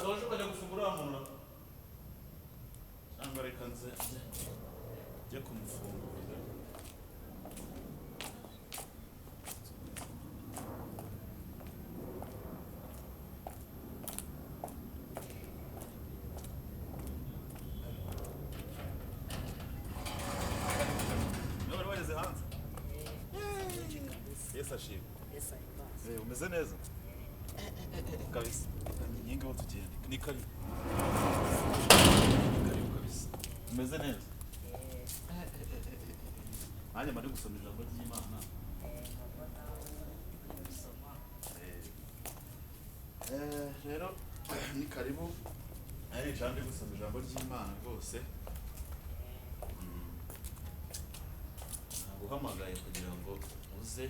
Wakaje ukajya gufungura wa muntu cyangwa reka nze njye kumufungurira. Niba wari wageze hanze. Yesu ashimwe. Umeze neza kabisa. Nyinga aho tugenda ni karibu. Ni karibu kabisa. Umeze neza. Nanjye mba ndi gusoma ijambo ry'Imana. Rero ni karibu. Nari nicaye ndi gusoma ijambo ry'Imana rwose. Naguhamagaye kugira ngo uze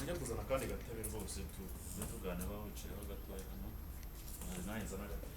njya kuzana akandi gatebe rwose tuze tuganira wicayeho gatoya hano. Nanjye nzana agatebe.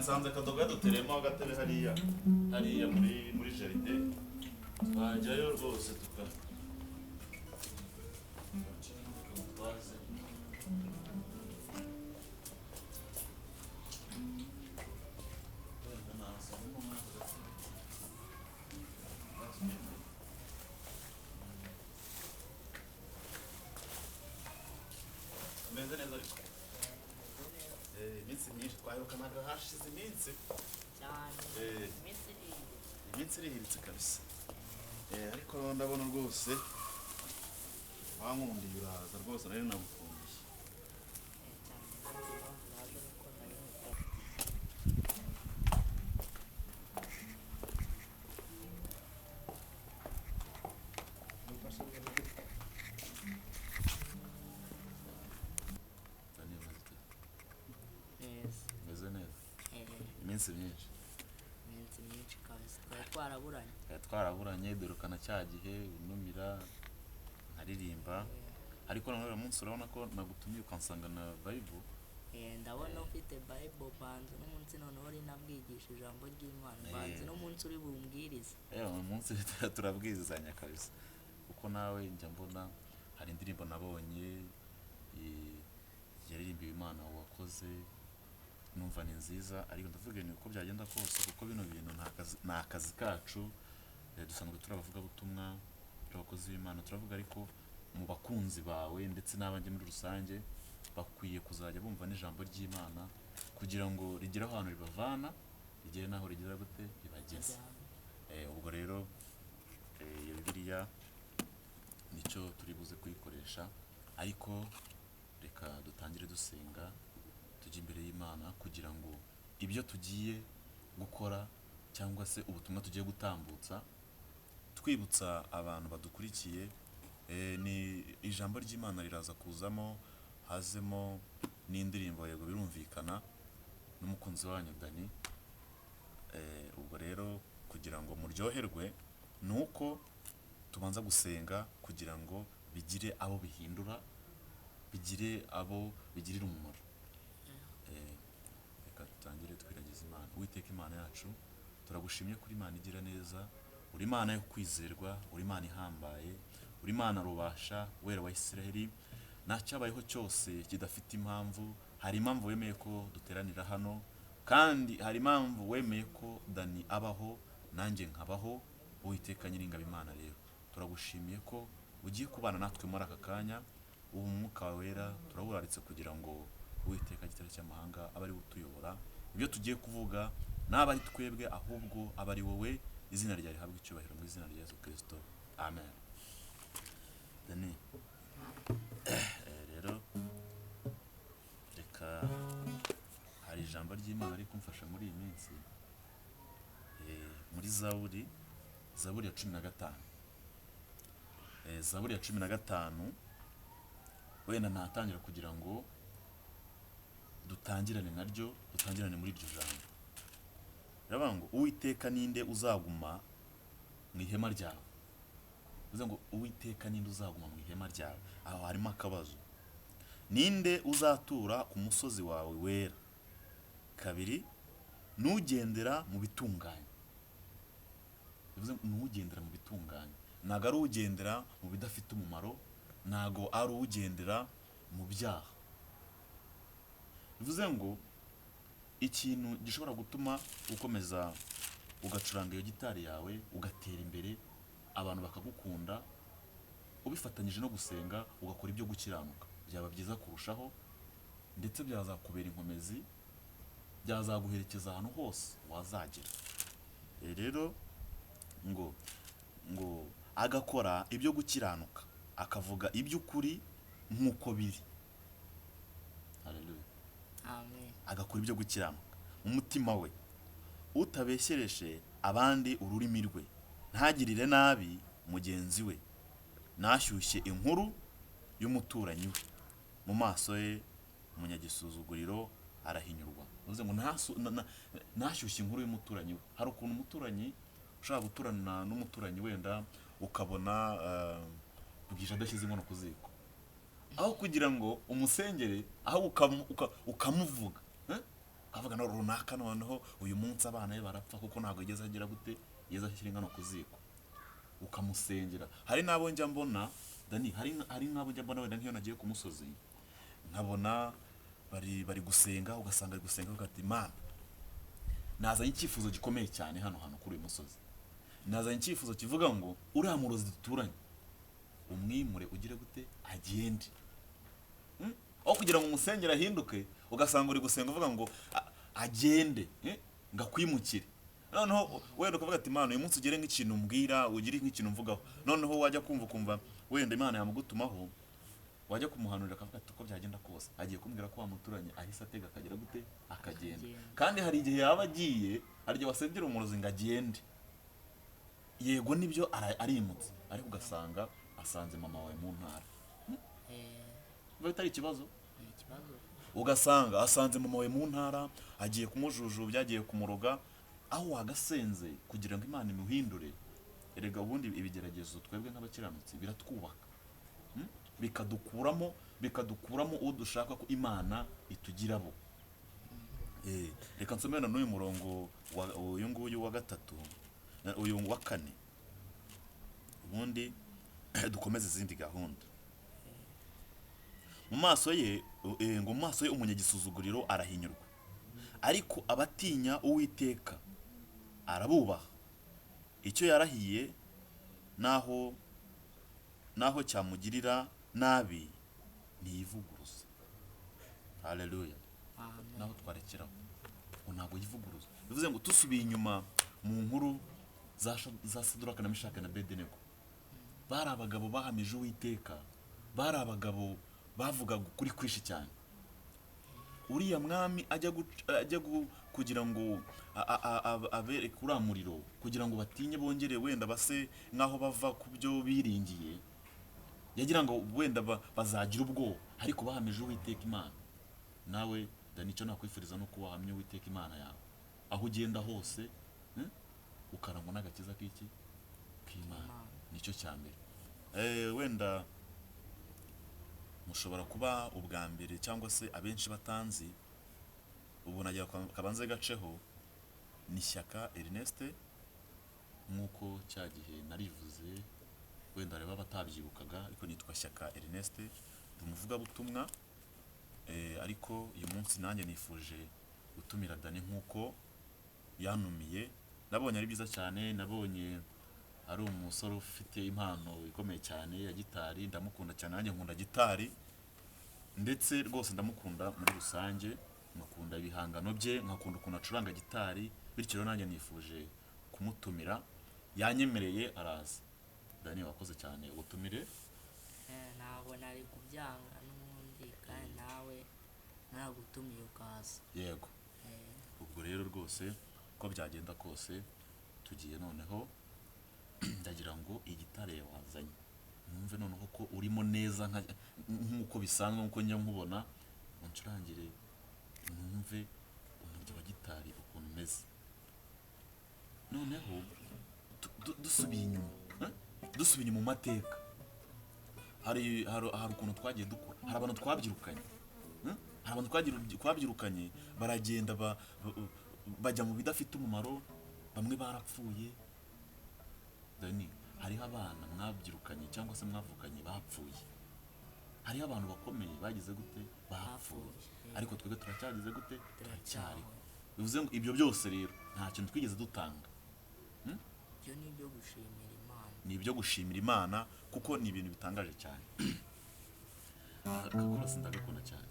Nsanze akadoga yadutereyemo agatebe hariya hariya muri jaride, twajyayo rwose tuka twaze. Umeze neza ariko. Iminsi myinshi twahirukanaga, hashize iminsi cyane. Iminsi irihiritse kabisa. Ariko ndabona rwose wankundiye uraza rwose, nari nagukundiye. Meze neza. Iminsi myinshi. Iminsi myinshi kabisa. Twari twaraburanye. Twaraburanye dorukana cya gihe unumira nkaririmba. Ariko none uyu munsi urabona ko nagutumiye ukansanga na Bible. Ndabona ufite Bible banze n'umunsi noneho uri nabwigisha ijambo ry'Imana. Banze n'umunsi uri bumbwirize. Uyu munsi turabwirizanya kabisa. Kuko nawe njya mbona hari indirimbo nabonye yaririmbiwe Imana wakoze, numva ni nziza, ariko ndavuga ni uko byagenda kose kuko bino bintu ni akazi kacu. Dusanzwe turi abavugabutumwa, abakozi b'Imana, turavuga ariko mu bakunzi bawe ndetse n'abanjye muri rusange bakwiye kuzajya bumva n'ijambo ry'Imana kugira ngo rigere ahantu ribavana, rigere n'aho rigera gute ribageze. Ubwo rero iyo Bibiliya nicyo turi buze kuyikoresha, ariko reka dutangire dusenga tujye imbere y'Imana kugira ngo ibyo tugiye gukora cyangwa se ubutumwa tugiye gutambutsa twibutsa abantu badukurikiye. Ni ijambo ry'Imana riraza kuzamo, hazemo n'indirimbo, yego birumvikana, n'umukunzi wanyu Dani. Ubwo rero kugira ngo muryoherwe nuko tubanza gusenga kugira ngo bigire abo bihindura, bigire abo bigirira umumaro. Reka dutangire twiragize Imana. Uwiteka Imana yacu, turagushimye kuri Imana igira neza, uri Imana yo kwizerwa, uri Imana ihambaye, uri Imana rubasha, wera wa Isiraheli. Nta cyabayeho cyose kidafite impamvu. Hari impamvu wemeye ko duteranira hano, kandi hari impamvu wemeye ko Dani abaho nanjye nkabaho. Uwiteka Nyiringabo Imana rero turagushimiye ko ugiye kubana natwe muri aka kanya. Ubu Mwuka Wera turawuraritse kugira ngo Uwiteka gitare cy'amahanga abe ari we utuyobora. Ibyo tugiye kuvuga naba ari twebwe ahubwo abe ari wowe. Izina ryawe rihabwe icyubahiro mu izina rya Yesu Kristo, amen. Dani, rero reka Ijambo ry'Imana riri kumfasha muri iyi minsi, muri Zaburi, Zaburi ya 15. Zaburi ya 15, wenda natangira kugira ngo dutangirane naryo, dutangirane muri iryo jambo. Biravuga ngo Uwiteka ninde uzaguma mu ihema ryawe? Bivuze ngo Uwiteka ninde uzaguma mu ihema ryawe? Aho harimo akabazo. Ninde uzatura ku musozi wawe wera? Kabiri, nugendera mu bitunganye. Bivuze ngo nugendera mu bitunganye, ntabwo ari ugendera mu bidafite umumaro, ntabwo ari ugendera mu byaha. Bivuze ngo ikintu gishobora gutuma ukomeza ugacuranga iyo gitari yawe, ugatera imbere, abantu bakagukunda, ubifatanyije no gusenga, ugakora ibyo gukiranuka, byaba byiza kurushaho, ndetse byazakubera inkomezi, byazaguherekeza ahantu hose wazagera. Rero ngo agakora ibyo gukiranuka, akavuga iby'ukuri nk'uko biri. Haleluya. Amen. Agakora ibyo gukiranuka mu mutima we, utabeshyereshe abandi ururimi rwe, ntagirire nabi mugenzi we, ntashyushye inkuru y'umuturanyi we, mu maso ye umunyagisuzuguriro arahinyurwa. Bivuze ngo ntashyushye inkuru y'umuturanyi we. Hari ukuntu umuturanyi ushobora guturana n'umuturanyi wenda ukabona bwije adashyize inkono ku ziko, aho kugira ngo umusengere, aho ukamuvuga, ukavuga no runaka, noneho uyu munsi abana be barapfa kuko ntabwo yigeze agira gute, yigeze ashyira inkono ku ziko, ukamusengera. Hari n'abo njya mbona Dani, hari n'abo njya mbona wenda nk'iyo nagiye ku musozi nkabona bari gusenga, ugasanga ari gusenga ukavuga ati Mana, nazanye icyifuzo gikomeye cyane hano hantu kuri uyu musozi, nazanye icyifuzo kivuga ngo uriya murozi duturanye umwimure ugire gute, agende. Aho kugira ngo umusengere ahinduke, ugasanga uri gusenga uvuga ngo agende, ngakwimukire. Noneho wenda ukavuga ati Imana uyu munsi ugire nk'ikintu umbwira, ugire nk'ikintu mvugaho. Noneho wajya kumva ukumva wenda Imana yamugutumaho, wajya kumuhanurira akavuga ati uko byagenda kose agiye kumbwira ko wamuturanye ahise atega akagira gute, akagenda. Kandi hari igihe yaba agiye, hari igihe wasengera umurozi ngo agende, yego nibyo arimutse, ariko ugasanga asanze mama wawe mu ntara. Biba bitari ikibazo. Ugasanga asanze mama wawe mu ntara, agiye kumujujubya, agiye kumuroga, aho wagasenze kugira ngo Imana imuhindure. Erega ubundi ibigeragezo twebwe nk'abakiranutsi biratwubaka, bikadukuramo uwo dushaka ko Imana itugirabo. Reka nsomere n'uyu murongo uyu nguyu wa gatatu, uyu wa kane, ubundi dukomeze izindi gahunda. Mu maso ye, ngo mu maso ye umunyagisuzuguriro arahinyurwa, ariko abatinya Uwiteka arabubaha. Icyo yarahiye naho cyamugirira nabi ntiyivuguruza. Haleluya. Amen. Naho twarekeraho ngo ntabwo yivuguruza. Bivuze ngo tusubiye inyuma mu nkuru za Saduraka na Meshaki na Abedenego, bari abagabo bahamije Uwiteka, bari abagabo bavugaga ukuri kwinshi cyane. Uriya mwami ajya kugira ngo abereke uriya muriro, kugira ngo batinye bongere wenda base nk'aho bava ku byo biringiye, yagira ngo wenda bazagira ubwoba, ariko bahamije Uwiteka Imana. Nawe Dani, icyo nakwifuriza no kuba wahamye Uwiteka Imana yawe, aho ugenda hose, ukarangwa n'agakiza k'iki k'Imana, nicyo cya mbere. Wenda mushobora kuba ubwa mbere cyangwa se abenshi batanzi, ubu nagira kabanze gaceho, ni Shyaka Ernest, nk'uko cya gihe narivuze, wenda reba batabyibukaga, ariko nitwa Shyaka Ernest, ndi umuvugabutumwa. Ariko uyu munsi nanjye nifuje gutumira Dani nk'uko yanumiye. Nabonye ari byiza cyane, nabonye ari umusore ufite impano ikomeye cyane ya gitari, ndamukunda cyane, nanjye nkunda gitari, ndetse rwose ndamukunda muri rusange, nkakunda ibihangano bye, nkakunda ukuntu acuranga gitari, bityo rero nanjye nifuje kumutumira, yanyemereye araza. Dani, wakoze cyane ubutumire. Ntabwo nari kubyanga n'ubundi, kandi nawe naragutumiye ukaza. Yego. rero rwose uko byagenda kose tugiye noneho ndagira ngo igitare wazanye numve noneho ko urimo neza nk'uko bisanzwe, nk'uko njya nkubona, uncurangire numve umurya wa gitari ukuntu umeze. Noneho dusubiye inyuma, dusubiye inyuma mu mateka, hari ukuntu twagiye dukura, hari abantu twabyirukanye, hari abantu twabyirukanye baragenda bajya mu bidafite umumaro, bamwe barapfuye. Dani, hariho abana mwabyirukanye cyangwa se mwavukanye bapfuye, hariho abantu bakomeye bagize gute bapfuye, ariko twebwe turacyagize gute, turacyariho. Bivuze ngo ibyo byose rero nta kintu twigeze dutanga. Ibyo ni ibyo gushimira Imana, ni ibyo gushimira Imana kuko ni ibintu bitangaje cyane. Akakorasi ndagakunda cyane.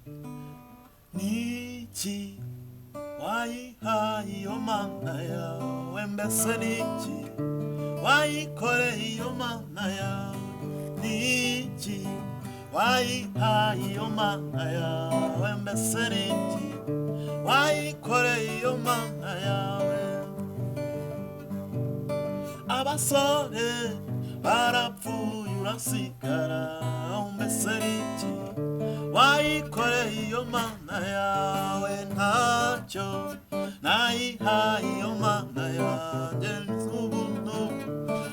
Niki wayihaye iyo mana yawe, mbese niki wayikoreye iyo mana yawe, niki wayihaye iyo mana yawe, mbese niki wayikoreye iyo mana yawe. Abasore barapfuye urasigara, mbese niki wayikoreye iyo mana yawe, ntacyo nayihaye iyo mana yanjye, n'ubuntu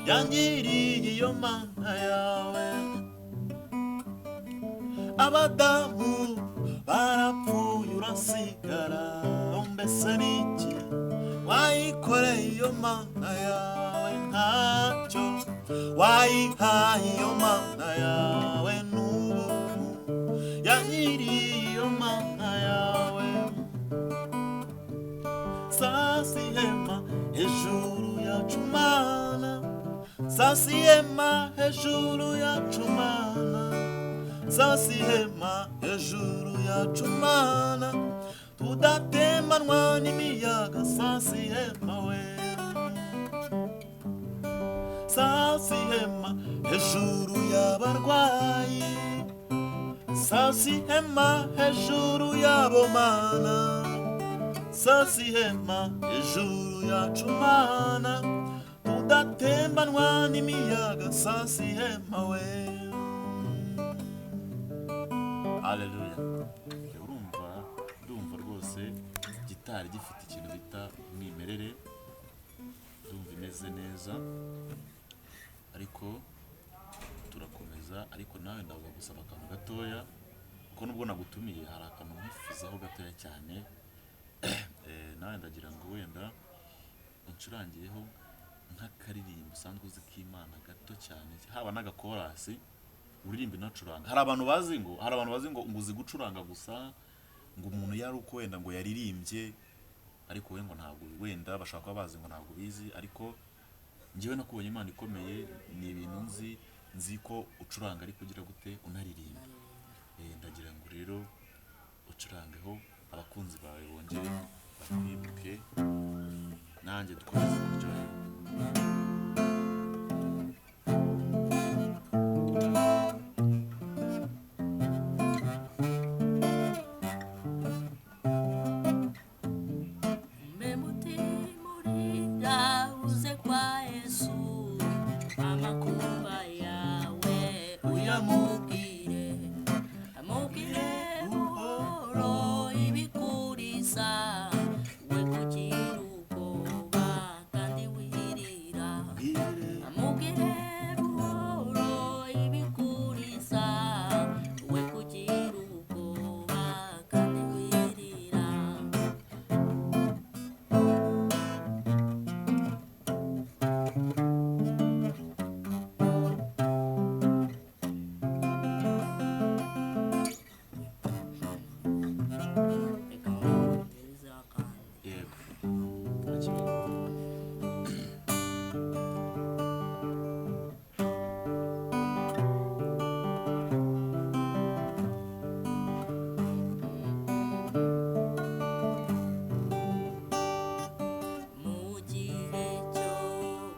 yangiriye iyo mana yawe. Abadamu barapfuye urasigara, mbese niki wayikoreye iyo mana yawe, ntacyo wayihaye iyo mana yawe, n'ubuntu yangiriye iyo mana yawe. Sasihema hejuru yacu mana, sasihema hejuru yacu mana, sasihema hejuru yacu mana, tudatemanwa n'imiyaga, sasihema we. Sasihema hejuru y'abarwayi, sasihema hejuru y'abo mana, sasihema hejuru yacu mana, tudatembanwa n'imiyaga, sasihema we. Haleluya. Urumva, ndumva rwose gitari gifite ikintu bita umwimerere, ndumva imeze neza, ariko turakomeza. Ariko nawe ndaza gusaba akantu gatoya, kuko nubwo nagutumiye hari akantu nkwifuzaho gatoya cyane. Nawe ndagira ngo wenda uncurangiyeho nk'akaririmbo usanzwe uzi k'Imana gato cyane, haba n'agakorasi uririmba inacuranga. Hari abantu bazi ngo, hari abantu bazi ngo uzi gucuranga gusa, ngo umuntu yari uko wenda ngo yaririmbye, ariko we ngo ntabwo wenda bashaka kuba bazi ngo ntabwo bizi, ariko njyewe nakubonye Imana ikomeye, ni ibintu nzi ko ucuranga ariko ugira gute unaririmba. Ndagira ngo rero ucurangeho abakunzi bawe bongere bakwibuke, nanjye dukomeze kuryoherwa. Mbe mutima urira uze kwa Yesu, amakuba yawe uyamubwire, amubwire buhoro ibikuriza, we kugira ubwoba kandi wirira. Amubwire buhoro ibikuriza, we kugira ubwoba kandi wirira. Reka nkongerezeho akandi. Yego, nta kibazo. Mu gihe cyo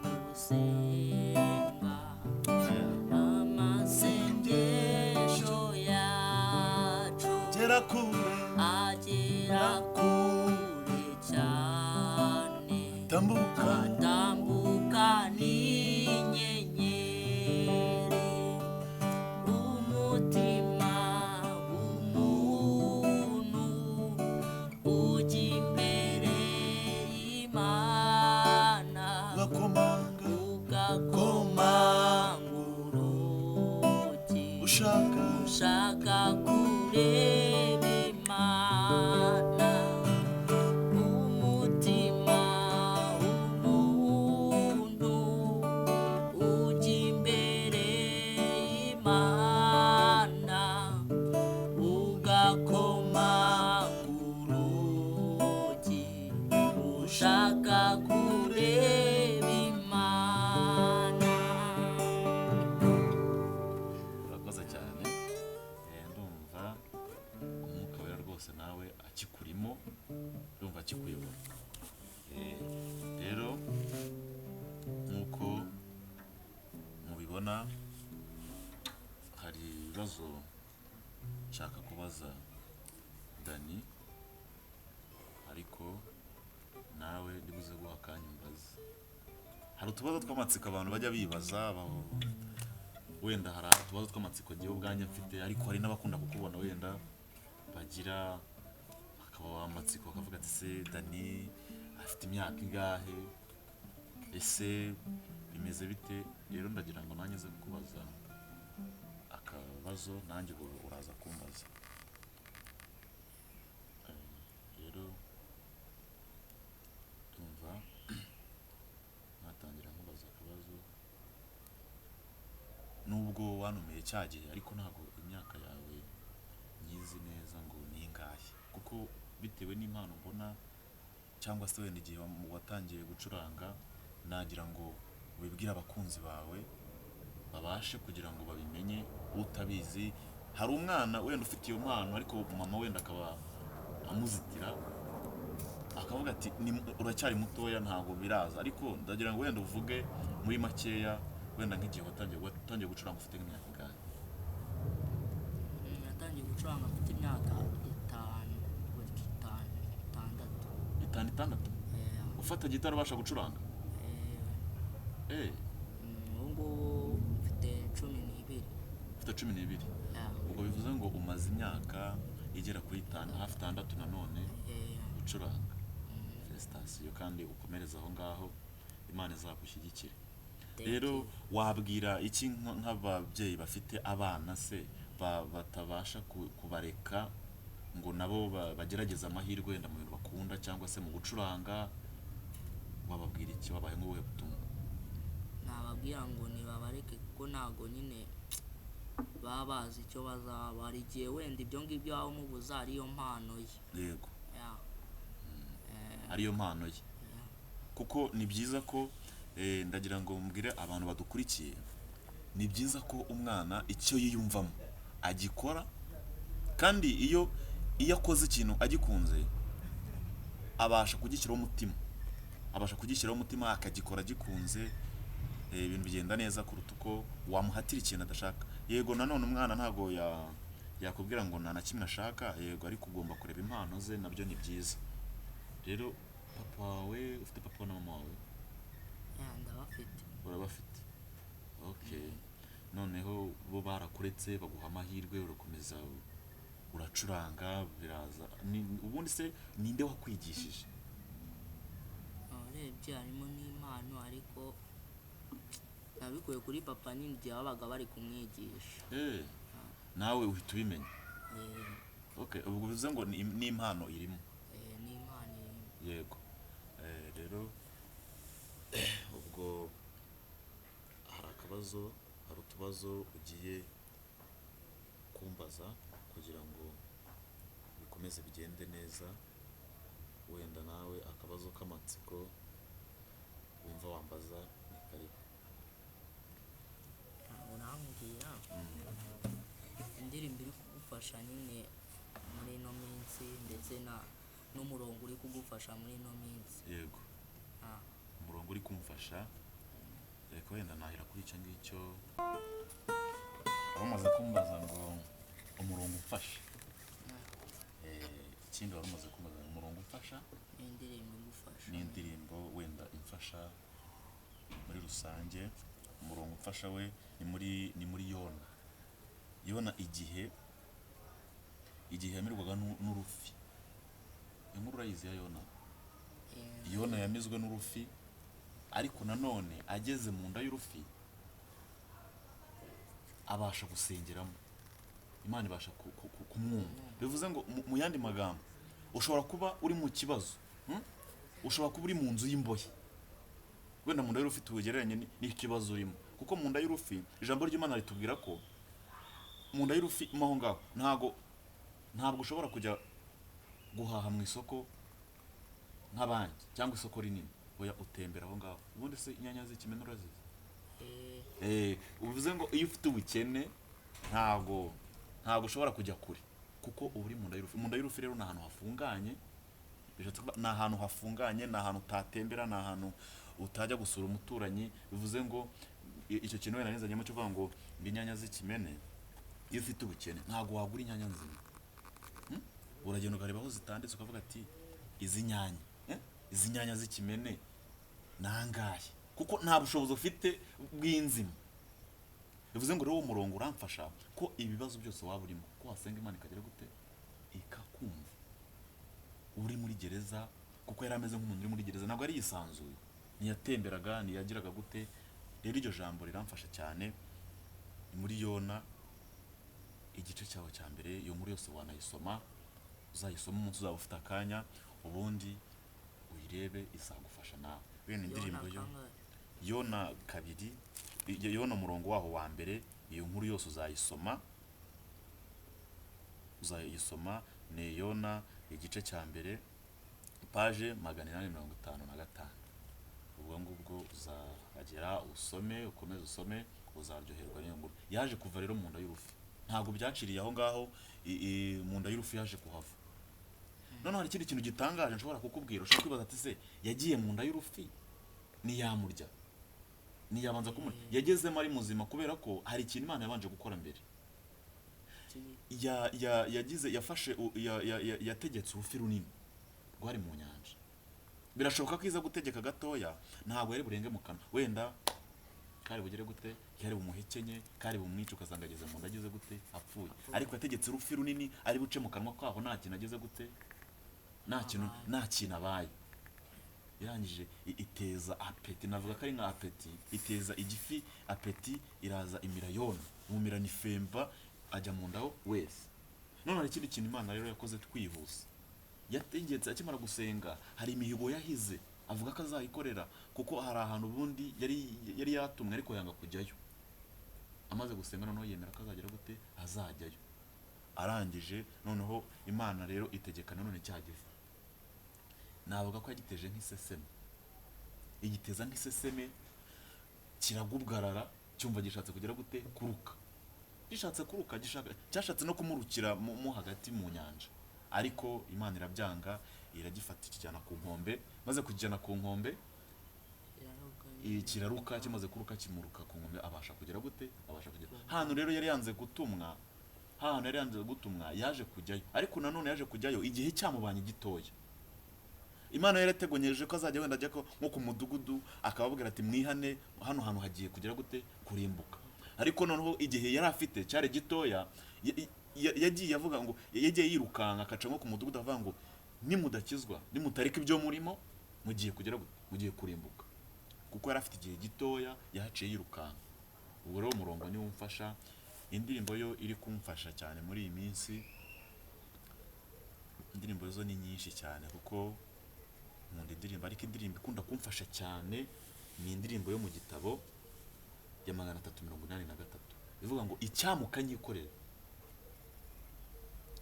gusenga, amasengesho yacu Gera kure, agera kure cyane. Tambuka. Atambuka n'inyenyeri. Umutima w'umuntu ujya imbere y'Imana, Ugakomanga. Ugakomanga urugi, Ushaka. Ushaka kureba Imana. Umutima w'umuntu ujya imbere y'Imana, ugakomanga urugi, ushaka kureba Imana. Urakoze cyane. Ndumva Umwuka Wera rwose nawe akikurimo, ndumva akikuyobora. Rero nk'uko mubibona, hari ibibazo nshaka kubaza Dani, ariko nawe ndibuze guha akanya umbaze. Hari utubazo tw'amatsiko abantu bajya bibaza, wenda hari utubazo tw'amatsiko njyewe ubwanjye mfite, ariko hari n'abakunda kukubona wenda bagira bakaba amatsiko, bakavuga ati: "Se Dani afite imyaka ingahe? Ese bimeze bite?" Rero ndagira ngo nanjye nze kukubaza akabazo, nanjye ubu uraza kumbaza. Rero ndumva natangira nkubaza akabazo, nubwo wanumiye cya gihe, ariko ntabwo imyaka yawe nyizi neza ngo ni ingahe, kuko bitewe n'impano mbona cyangwa se wenda igihe watangiye gucuranga, nagira ngo wibwire abakunzi bawe babashe kugira ngo babimenye. Utabizi, hari umwana wenda ufite iyo mpano, ariko mama wenda akaba amuzitira, akavuga ati: "Uracyari mutoya, ntabwo biraza." Ariko ndagira ngo wenda uvuge muri makeya, wenda nk'igihe watangiye gucuranga ufite nk'imyaka ingahe? Natangiye gucuranga mfite imyaka 5 gutya, 5, 6. 5, 6? Ufata gitari ubasha gucuranga? Eh, ubu ngubu mfite 12. Ufite 12? Yeah. Ubwo bivuze ngo umaze imyaka igera kuri 5, hafi 6 nanone ucuranga. Félicitations, kandi ukomereze aho ngaho, Imana izagushyigikire. Thank Rero you. wabwira iki nk'ababyeyi bafite abana se batabasha kubareka ngo nabo bagerageze amahirwe wenda mu bintu bakunda cyangwa se mu gucuranga? Wababwira iki? Wabaye nk'ubuhe butumwa? Nababwira ngo nibabareke, kuko ntabwo nyine baba bazi icyo bazaba. Hari igihe wenda ibyo ngibyo waba umubuza ariyo mpano ye. Yeah. Ariyo mpano ye. Yeah. Kuko ni byiza ko ndagira ngo mbwire abantu badukurikiye, ni byiza ko umwana icyo yiyumvamo agikora, kandi iyo akoze ikintu agikunze, abasha kugishyiraho umutima, abasha kugishyiraho umutima akagikora agikunze, ibintu bigenda neza kuruta uko wamuhatira ikintu adashaka. Yego, nanone umwana ntabwo yakubwira ngo nta na kimwe ashaka, yego, ariko ugomba kureba impano ze, nabyo ni byiza. Rero papa wawe, ufite papa na mama wawe? Yeah, ndabafite. Urabafite, okay. Noneho bo barakuretse baguha amahirwe, urakomeza uracuranga, biraza. Ubundi se ninde wakwigishije? Urebye harimo n'impano, ariko nabikuye kuri papa nyine igihe babaga bari kumwigisha. Nawe uhita ubimenya? Eh. Okay, ubwo bivuze ngo n'impano irimo. Eh, n'impano irimo. Yego. Rero ubwo hari akabazo, hari utubazo ugiye kumbaza kugira ngo bikomeze bigende neza. Wenda nawe akabazo k'amatsiko wumva wambaza, ni karibu. Urambwira indirimbo iri kugufasha nyine muri ino minsi, ndetse na n'umurongo uri kugufasha muri ino minsi. Yego. Umurongo uri kumfasha, reka wenda nahera kuri icyo ngicyo wari umaze kumbaza ngo umurongo umfasha. Ikindi wari umaze kumbaza ngo umurongo umfasha n'indirimbo igufasha. N'indirimbo wenda umfasha muri rusange. Umurongo umfasha we ni muri Yona. Yona igihe yamirwaga n'urufi. Inkuru urayizi ya Yona? Yona yamizwe n'urufi, ariko nanone ageze mu nda y'urufi abasha gusengeramo, Imana ibasha kumwumva. Bivuze ngo mu yandi magambo, ushobora kuba uri mu kibazo, Ushobora kuba uri mu nzu y'imbohe, wenda mu nda y'urufi tugereranye n'ikibazo urimo, kuko mu nda y'urufi ijambo ry'Imana ritubwira ko mu nda y'urufi mo aho ngaho ntabwo ushobora kujya guhaha mu isoko nk'abandi cyangwa isoko rinini. Oya, utembera aho ngaho. Ubundi se inyanya z'ikimene urazizi? Bivuze ngo iyo ufite ubukene ntabwo ushobora kujya kure, kuko uba uri mu nda y'urufi. Mu nda y'urufi rero ni ahantu hafunganye, bishatse kuvuga ni ahantu hafunganye, ni ahantu utatembera, ni ahantu utajya gusura umuturanyi. Bivuze ngo icyo kintu wenda nizanyemo cyo kuvuga ngo inyanya z'ikimene, iyo ufite ubukene ntabwo wagura inyanya nzima. Uragenda ukareba aho zitanditse, ukavuga ati izi nyanya, izi nyanya z'ikimene ni angahe? Kuko nta bushobozi ufite bw'inzima. Bivuze ngo rero uwo murongo uramfasha ko ibibazo byose waba urimo, ko wasenga Imana ikagera gute? Ikakumva. Uri muri gereza, kuko yari ameze nk'umuntu uri muri gereza, ntabwo yari yisanzuye, ntiyatemberaga, ntiyagiraga gute. Rero iryo jambo riramfasha cyane muri Yona igice cyawe cya mbere. Iyo nkuru yose wanayisoma, uzayisoma umunsi uzaba ufite akanya, ubundi uyirebe, izagufasha nawe. Wenda indirimbo yo kangahe? Yona 2, Yona umurongo waho wa mbere. Iyo nkuru yose uzayisoma. Ni Yona igice cya mbere, paje 855. Ubwo ngubwo uzahagera usome, ukomeze usome, uzaryoherwa n'iyo nkuru. Yaje kuva rero mu nda y'urufi, ntabwo byaciriye aho ngaho. Mu nda y'urufi yaje kuhava. Noneho hari ikindi kintu gitangaje nshobora kukubwira. Ushobora kwibaza ati se yagiye mu nda y'urufi ntiyamurya, ntiyabanza kumurya? Yagezemo ari muzima, kubera ko hari ikintu Imana yabanje gukora mbere. Yagize yafashe yategetse urufi runini rwari mu nyanja. Birashoboka ko iza gutegeka gatoya, ntabwo yari burenge mu kanwa, wenda kari bugere gute, kari bumuhekenye, kari bumwice, ugasanga ageze mu nda ageze gute, apfuye. Ariko yategetse urufi runini ari buce mu kanwa kaho nta kintu ageze gute, nta kintu abaye. Irangije iteza appétit, navuga ko ari nka appétit, iteza igifi appétit, iraza imira Yona, imumira n'ifemba, ajya mu nda wese. None hari ikindi kintu Imana rero yakoze twihuse. Yategetse, akimara gusenga hari imihigo yahize, avuga ko azayikorera, kuko hari ahantu ubundi yari yatumwe ariko yanga kujyayo. Amaze gusenga noneho yemera ko azagera gute, azajyayo. Arangije noneho Imana rero itegeka nanone cya gifu, navuga ko yagiteje nk'iseseme, igiteza nk'iseseme, kiragubwarara, cyumva gishatse kugera gute, kuruka. Gishatse kuruka, cyashatse no kumurukira mo hagati mu nyanja, ariko Imana irabyanga, iragifata ikijyana ku nkombe. Maze kukijyana ku nkombe, kiraruka. Kimaze kuruka kimuruka ku nkombe, abasha kugera gute, abasha kugera hano. Rero yari yanze gutumwa, hano yari yanze gutumwa, yaje kujyayo. Ariko nanone yaje kujyayo igihe cyamubanye gitoya. Imana yarateganyeje ko azajya wenda ajya nko ku mudugudu, akababwira ati mwihane, hano hantu hagiye kugera gute, kurimbuka. Ariko noneho igihe yari afite cyari gitoya. Yagiye avuga ngo yagiye yirukanka akaca nko ku mudugudu avuga ngo nimudakizwa, nimutareka ibyo murimo, mugiye kugera gute, mugiye kurimbuka. Kuko yari afite igihe gitoya, yahaciye yirukanka. Ubwo rero umurongo niwo umfasha. Indirimbo yo iri kumfasha cyane muri iyi minsi, indirimbo zo ni nyinshi cyane kuko nkunda indirimbo, ariko indirimbo ikunda kumfasha cyane ni indirimbo yo mu gitabo ya 383, ivuga ngo icyamukanyikorera,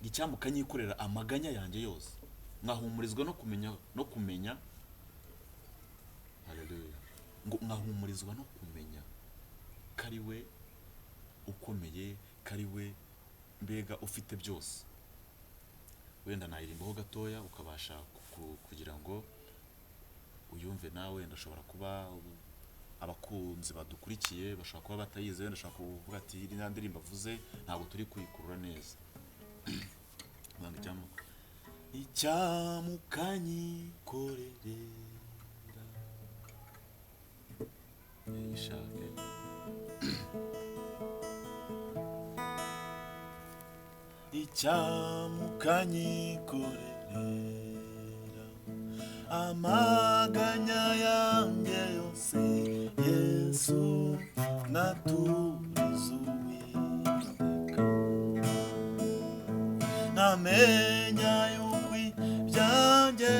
icyamukanyikorera amaganya yanjye yose, nkahumurizwa no kumenya, no kumenya, haleluya, ngo nkahumurizwa no kumenya ko ari we ukomeye, ko ari we mbega ufite byose. Wenda nayirimbaho gatoya ukabasha kugira ngo uyumve nawe. Wenda ashobora kuba abakunzi badukurikiye bashobora kuba batayizi, wenda ashobora kuvuga ati iriya ndirimbo avuze ntabwo turi kuyikurura neza. Banga icyamukanyikorera Yishake. Icyamukanyikorera amaganya yanjye yose, Yesu naturiza Uwiteka. Nkamenya yuko ibyanjye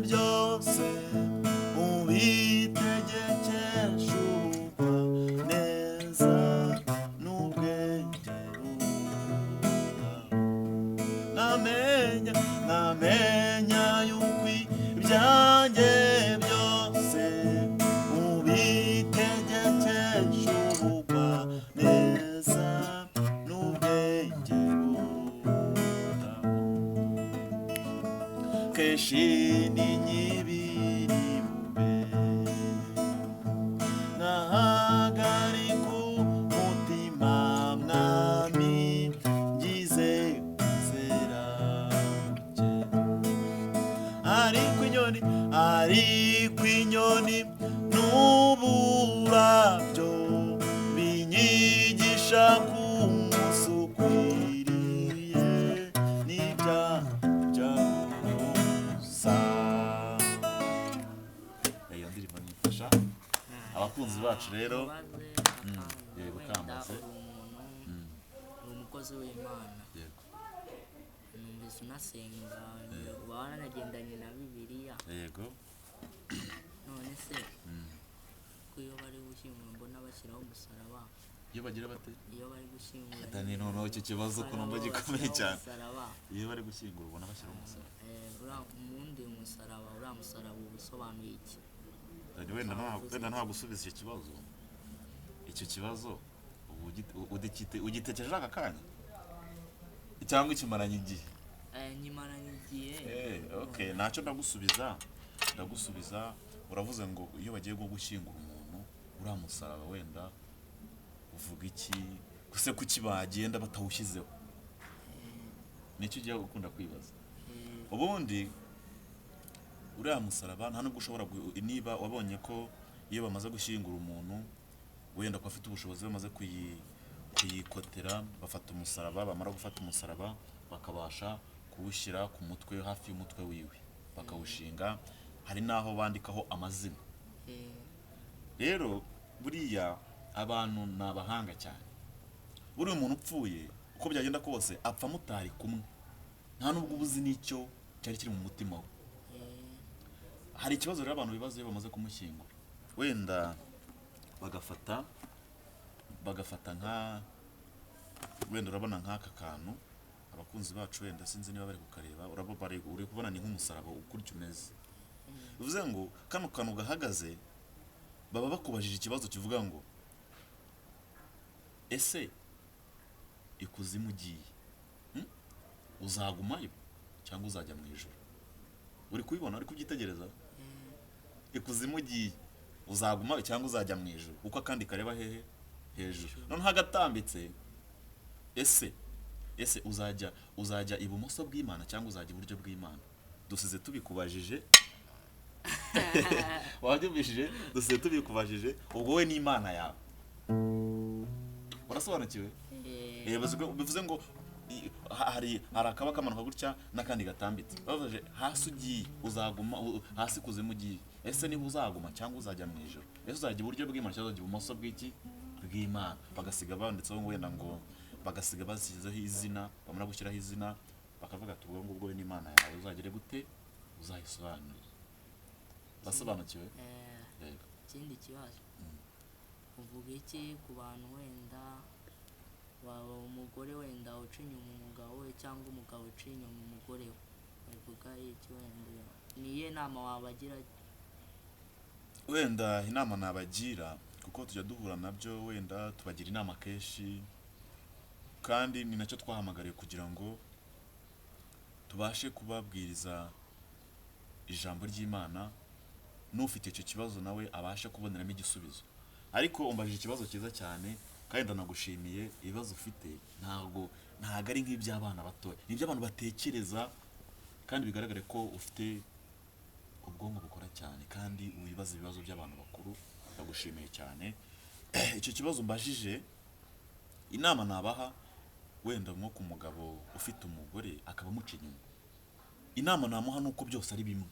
byose ubitegekesha ubugwaneza n'ubwenge buhoraho. Nkamenya yuko ibyanjye byose ubitegekesha ubugwaneza n'ubwenge buhoraho. Kenshi ni nyibiri bube nkahagarika umutima, mwami ngize kwizera guke. Ariko inyoni n'uburabyo binyigisha ku munsi ukwiriye n'ibyaha byabuza. Iyo ndirimbo nifasha abakunzi bacu rero. Mubaze Yego, wenda kambaze. uri umuntu, uri umukozi w'Imana. Yego. Numvise unasenga, uba waranagendanye na Bibiliya. Yego. None se ko iyo bari gushyingura mbona bashyiraho umusaraba? Iyo bagira bate? Iyo bari gushyingura. Dani, noneho icyo kibazo ko numva Bashyiraho gikomeye cyane. umusaraba. Iyo bari gushyingura ubona bashyiraho umusaraba. Ubundi umusaraba, uriya musaraba uba usobanuye iki? Dani, wenda nta gusubiza icyo kibazo. Icyo kibazo ubu ugitekereje aka kanya cyangwa ukimaranye igihe? Nyimaranye igihe. Okay, ntacyo ndagusubiza. Uravuze ngo iyo bagiye nko gushyingura umuntu, uriya musaraba wenda uvuga iki? Ese kuki bagenda batawushyizeho? Nicyo ugiye gukunda kwibaza. Ubundi uriya musaraba nta nubwo ushobora niba wabonye ko iyo bamaze gushyingura umuntu, wenda ko afite ubushobozi, bamaze kuyikotera, bafata umusaraba, bamara gufata umusaraba bakabasha kuwushyira ku mutwe, hafi y'umutwe wiwe bakawushinga, hari n'aho bandikaho amazina. Rero buriya abantu ni abahanga cyane. Buriya umuntu upfuye, uko byagenda kose apfa mutari kumwe, nta nubwo uba uzi n'icyo cyari kiri mu mutima we. Hari ikibazo rero abantu bibaza iyo bamaze kumushyingura, wenda bagafata nka wenda urabona nk'aka kantu, abakunzi bacu wenda sinzi niba bari kukareba, uri kubona ni nk'umusaraba ukurya umeze. Bivuze ngo kano kantu gahagaze, baba bakubajije ikibazo kivuga ngo ese ikuzimu ugiye, uzagumayo cyangwa uzajya mu ijuru? Uri kubibona, uri kubyitegereza? Ikuzimu ugiye uzagumayo cyangwa uzajya mu ijuru? Uko akandi kareba hehe? Hejuru. Noneho agatambitse, ese uzajya ibumoso bw'Imana cyangwa uzajya iburyo bw'Imana? Dusize tubikubajije, wabyumvishije? Dusize tubikubajije, ubwo wowe n'Imana yawe urasobanukiwe. Bivuze ngo hari akaba kamanuka gutya n'akandi gatambitse. Bavuze hasi ugiye uzaguma, hasi kuzimu ugiye, ese niba uzaguma cyangwa uzajya mu ijuru? Ese uzajya iburyo bw'Imana cyangwa uzajya ibumoso bw'iki? Bw'Imana. Bagasiga banditseho ngo wenda ngo bagasiga bashyizeho izina, bamara gushyiraho izina bakavuga ati ubwo ngubwo we n'Imana yawe uzagere gute? Uzayisobanurire. Basobanukiwe? Yego. Ikindi kibazo, uvuga iki ku bantu wenda waba umugore wenda uca inyuma umugabo we cyangwa umugabo uca inyuma umugore we? Bavuga iki wenda, ni iyihe nama wabagira? Wenda inama nabagira, kuko tujya duhura nabyo, wenda tubagira inama kenshi, kandi ni nacyo twahamagariye kugira ngo tubashe kubabwiriza ijambo ry'Imana, n'ufite icyo kibazo nawe abashe kuboneramo igisubizo. Ariko umbajije ikibazo cyiza cyane kandi ndanagushimiye. Ibibazo ufite ntabwo ari nk'iby'abana batoya, ni iby'abantu batekereza, kandi bigaragare ko ufite Ubwonko bukora cyane kandi wibaza ibibazo by'abantu bakuru, ndagushimiye cyane. Icyo kibazo mbajije, inama nabaha wenda nko ku mugabo ufite umugore akaba amuca inyuma, inama namuha ni uko byose ari bimwe,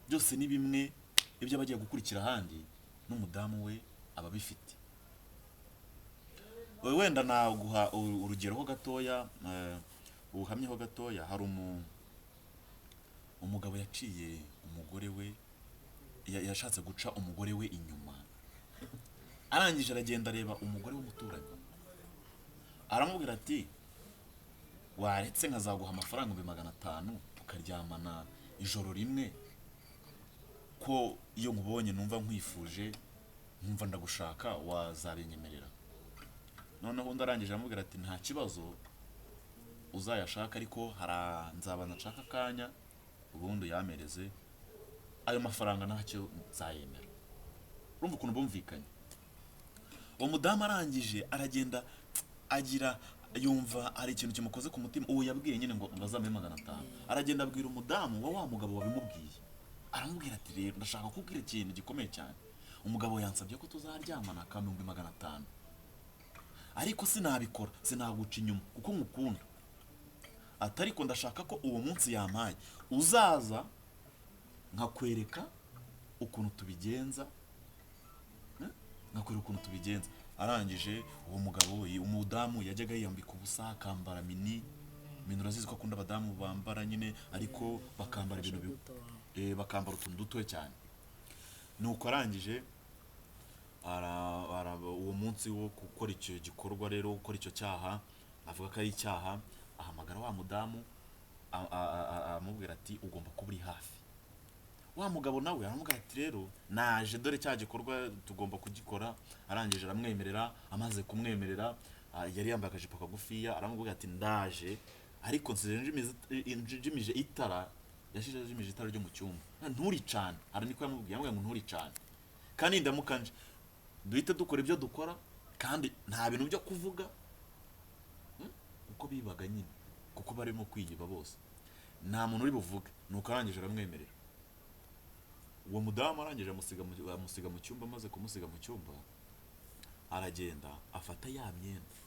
byose ni bimwe. Ibyo aba agiye gukurikira ahandi n'umudamu we aba abifite. Wenda naguha urugero ho gatoya, ubuhamya ho gatoya. Hari umugabo yaciye umugore we, yashatse guca umugore we inyuma, arangije aragenda areba umugore w'umuturanyi, aramubwira ati: "Waretse nkazaguha amafaranga 500,000 tukaryamana ijoro rimwe, ko iyo nkubonye numva nkwifuje, nkumva ndagushaka, wazabinyemerera?" Noneho undi arangije aramubwira ati: "Nta kibazo, uzayashaka, ariko nzaba nshaka akanya ubundi uyamereze ayo mafaranga, ntacyo nzayemera." Urumva ukuntu bumvikanye. Uwo mudamu arangije aragenda, agira yumva hari ikintu kimukoze ku mutima. Uwo yabwiye nyine ngo bazamuhe 500, aragenda abwira umudamu wa mugabo wabimubwiye, aramubwira ati: "Rero ndashaka kukubwira ikintu gikomeye cyane. Umugabo yansabye ko tuzaryamana akampa 500,000, ariko sinabikora, sinaguca inyuma kuko nkukunda. Ati ariko ndashaka ko uwo munsi yampaye uzaza nkakwereka ukuntu tubigenza, nkakwereka ukuntu tubigenza." Arangije uwo mugabo, umudamu yajyaga yiyambika ubusa, akambara mini mini. Urazizi ko akunda abadamu bambara nyine, ariko bakambara ibintu bakambara utuntu dutoya cyane. Nuko arangije uwo munsi wo gukora icyo gikorwa rero, gukora icyo cyaha, avuga ko ari icyaha, ahamagara wa mudamu, aramubwira ati: "Ugomba kuba uri hafi." Wa mugabo nawe aramubwira ati: "Rero naje, dore cya gikorwa tugomba kugikora." Arangije aramwemerera. Amaze kumwemerera, yari yambaye akajipo kagufiya, aramubwira ati: "Ndaje, ariko nsize njimije itara." Yashize ajimije itara ryo mu cyumba, "Nturicane." Ara niko yamubwiye, yamubwiye ngo: "Nturicane, kandi ndamuka nje duhite dukora ibyo dukora, kandi nta bintu byo kuvuga." Kuko bibaga nyine, kuko barimo kwiyiba bose, nta muntu uri buvuge. Nuko arangije aramwemerera. Uwo mudamu arangije amusiga mu cyumba. Amaze kumusiga mu cyumba, aragenda afata ya myenda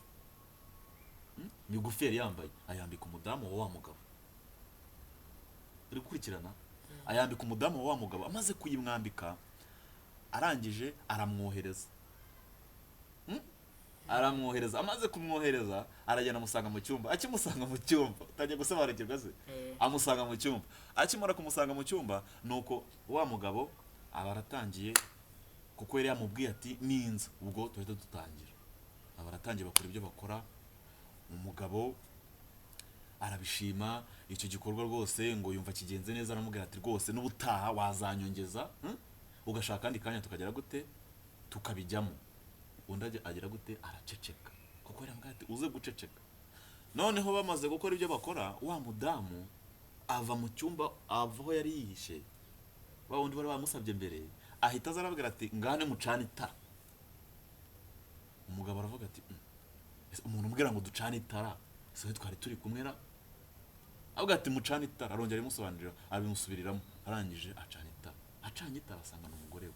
migufi yari yambaye, ayambika umudamu wa wa mugabo. Uri gukurikirana? Ayambika umudamu wa wa mugabo. Amaze kuyimwambika, arangije aramwohereza. Aramwohereza. Amaze kumwohereza, aragenda amusanga mu cyumba. Akimusanga mu cyumba, utangiye gusobanukirwa se? Eh. Amusanga mu cyumba. Akimara kumusanga mu cyumba, nuko wa mugabo aba aratangiye, kuko yari yamubwiye ati: "Ninza ubwo duhita dutangira." Aba aratangiye, bakora ibyo bakora. Umugabo arabishima icyo gikorwa rwose, ngo yumva kigenze neza. Aramubwira ati: "Rwose n'ubutaha wazanyongeza, Ugashaka akandi kanya tukagera gute, tukabijyamo." Undi agira gute? Araceceka, kuko yari ati: "Uze guceceka." Noneho bamaze gukora ibyo bakora, wa mudamu ava mu cyumba, ava aho yari yihishe, wa wundi wari wamusabye mbere, ahita aza arabwira ati: "Ngane mucane itara." Umugabo aravuga ati: Ese umuntu umbwira ngo ducane itara, ese twari turi kumwe ra?" Avuga ati: "Mucane itara." Arongera abimusobanurira, abimusubiriramo. Arangije acana itara. Acanye itara, asanga ni umugore we.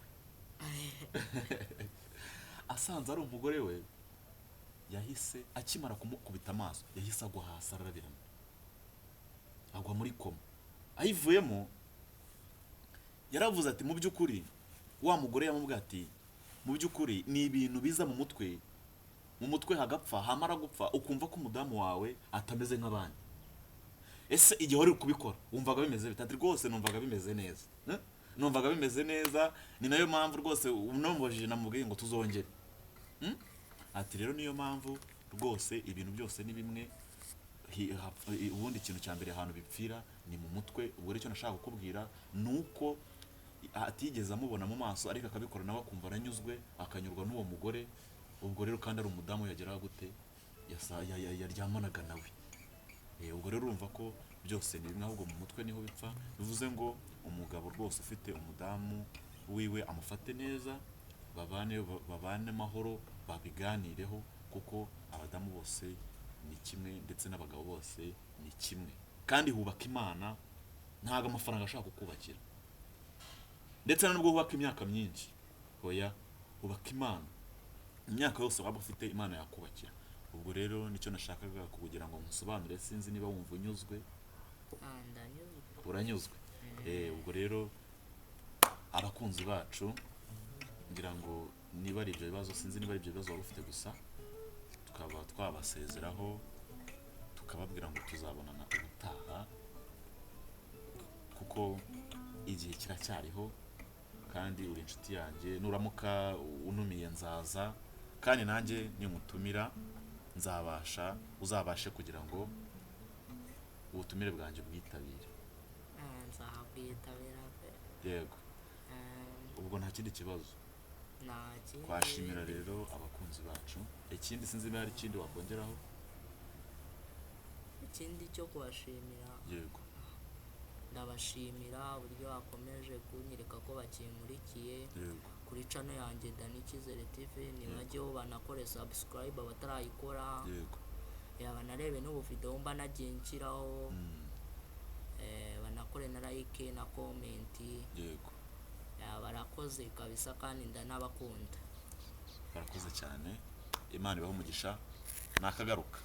Asanze ari umugore we, yahise, akimara kumukubita amaso, yahise agwa hasi, ararabirana, agwa muri koma. Ayivuyemo yaravuze ati: "Mu by'ukuri," wa mugore yamubwiye ati: "Mu by'ukuri ni ibintu biza mu mutwe, mu mutwe hagapfa, hamara gupfa ukumva ko umudamu wawe atameze nk'abandi. Ese igihe wari uri kubikora wumvaga bimeze bite?" Ati: "Rwose numvaga bimeze neza. Numvaga bimeze neza, ni nayo mpamvu rwose unamubajije namubwiye ngo tuzongere." Ati rero niyo mpamvu rwose ibintu byose ni bimwe. Ubundi ikintu cya mbere ahantu bipfira ni mu mutwe. Ubwo rero icyo nashaka kukubwira ni uko atigeze amubona mu maso, ariko akabikora nawe akumva aranyuzwe, akanyurwa n'uwo mugore. Ubwo rero kandi ari umudamu yageraga gute, yaryamanaga nawe. Ubwo rero urumva ko byose ni bimwe, ahubwo mu mutwe niho bipfa. Bivuze ngo umugabo rwose ufite umudamu wiwe amufate neza, babane amahoro, babiganireho, kuko abadamu bose ni kimwe ndetse n'abagabo bose ni kimwe, kandi hubaka Imana. Ntabwo amafaranga ashobora kukubakira, ndetse nubwo wubaka imyaka myinshi, oya, ubaka Imana. Imyaka yose waba ufite, Imana yakubakira. Ubwo rero nicyo nashakaga kugira ngo nkusobanure. Sinzi niba wumva unyuzwe. Ah, ndanyuzwe. Uranyuzwe. Ubwo rero abakunzi bacu, ngira ngo niba ari ibyo bibazo, sinzi niba ari ibyo bibazo waba ufite gusa, tukaba twabasezeraho, tukababwira ngo tuzabonana ubutaha, kuko igihe kiracyariho kandi uri inshuti yanjye. Nuramuka unumiye nzaza, kandi nanjye nimutumira nzabasha, uzabashe kugira ngo ubutumire bwanjye bwitabire. Ah, nzabwitabira pe. Yego. Ah, Ubwo nta kindi kibazo? Nta kindi. Twashimira rero abakunzi bacu. Ikindi, sinzi niba hari ikindi wakongeraho. Ikindi cyo kubashimira, Yego. ndabashimira uburyo bakomeje kunyereka ko bakinkurikiye kuri channel yanjye Dani Cyizere TV. Ntibajyeho banakore subscribe abatarayikora, banarebe n'ubu video mba nagiye nshyiraho, banakore na like na comment. Barakoze kabisa kandi ndanabakunda. Barakoze cyane, Imana ibahe umugisha, nakagaruka.